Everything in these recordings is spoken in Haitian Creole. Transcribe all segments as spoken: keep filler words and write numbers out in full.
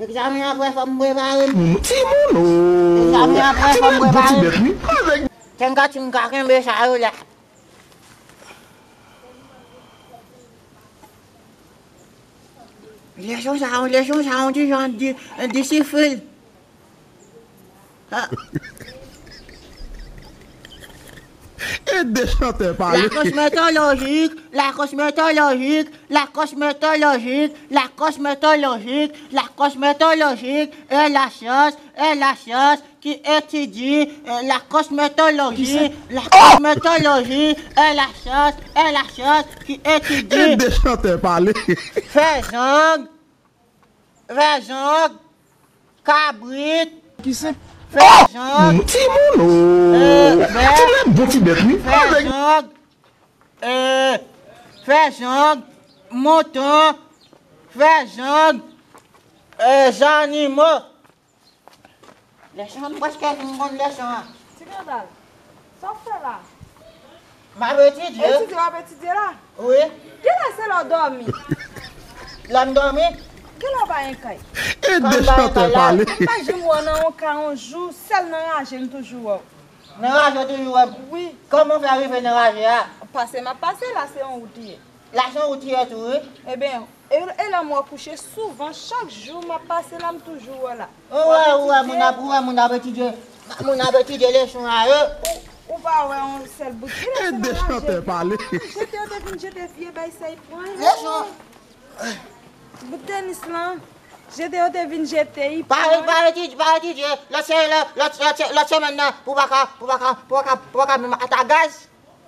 Egzamen apre fò m prepare m. Timoun o. Egzamen apre fò m prepare m. Timoun bon ti bèt wi. Avèk Tenga ti m ka kenbe sa yo la. Leson sa yo, leson sa yo ti jan di, disifil. Ah. E de chantè pale. La kosmetolojik, la kosmetolojik, la kosmetolojik, la kosmetolojik, la kosmetolojik, e la syans, e la syans ki etidye, e la kosmetoloji, la kosmetoloji, e la syans, e la syans ki etidye. E de chantè pale. Fè zong, fè zong, kabrit, fè zong, timoun o. Ti bèt bon ti bèt wi. Fè zong, e, fè zong, mouton, fè zong, e, zannimo. Leson an, m prèske fin konn leson an. Ti Gandal, sa w fè la? M ap etidye. Etidye w ap etidye la? Wi. Genlè se lè w dòmi. Lè m dòmi? Genlè w pa gen kay. E de chantè pale. M pa janm wè w nan yon kay yon jou, sèl nan raje m toujou wè w. Nan raje w toujou wè m? Wi. Kòman w fè rive nan raje a? Pase m ap pase la, se yon wout li ye. La se yon wout li ye tou, wi. Ebyen, e, e lè m wè w kouche souvan, chak jou m ap pase la, m toujou wè w la. Ou wè, ou wè moun ap, ou wè moun ap etidye, moun ap etidye leson a yo. Ou, ou pa wè yon sèl bout. Kilè se nan raje? Jete yo te vin jete vye bay sa y pran yo. Leson. Bout tenis lan. Jete yo te vin jete y pran. Pa, pa etidye, pa etidye. Lòt se, lòt, lòt, lòt, lòt semèn nan, pou pa ka, pou pa ka, pou pa ka, pou pa ka menm ata gaz.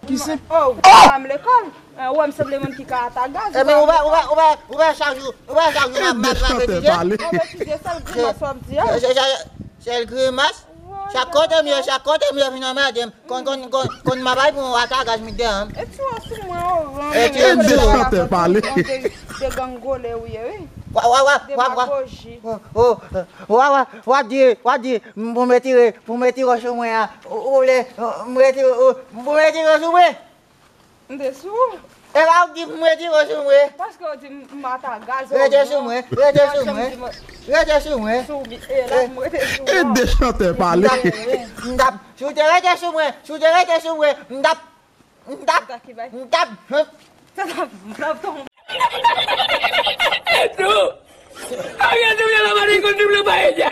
Ki se? Oh, ou pa m lekòl. Eh, ou wè m sanble moun ki ka ata gaz. Ebyen, ou wè, ou wè, ou wè, ou wè chak jou, ou wè chak jou m ap, m ap, m ap etidye. M ap etidye, sèl grimas w ap di a. Sèl, sèl, sèl grimas. Chak kote m ye, chak kote m ye, vin anmède m. Konn, konn, konn, konn m ap bay pou yon ata gaz m deyò. E ti wè sou mwen, oh, e ti wè sou mwen. De chantè pale. De, de gangole ou ye, wi. Wa, wa, wa, wa, wa. Demagoji. Oh, oh, oh, wa, wa, w ap di, w ap di, m pou m retire, pou m retire sou mwen an. Ou, ou vle, m retire, ou, m pou m retire sou mwen. M te sou ou. E pa ou ki di pou m retire sou mwen. Paske ou di m, m ata gaz, rete sou mwen, rete sou mwen. Rete sou mwen. Sou ou, e la m rete sou ou. E de chantè pale. M t ap, m t ap, si w te rete sou mwen, si w te rete sou mwen, m t ap, m t ap, m t ap. M t ap, m t ap tonbe. Ariel te vle la mari konn nou pa ede.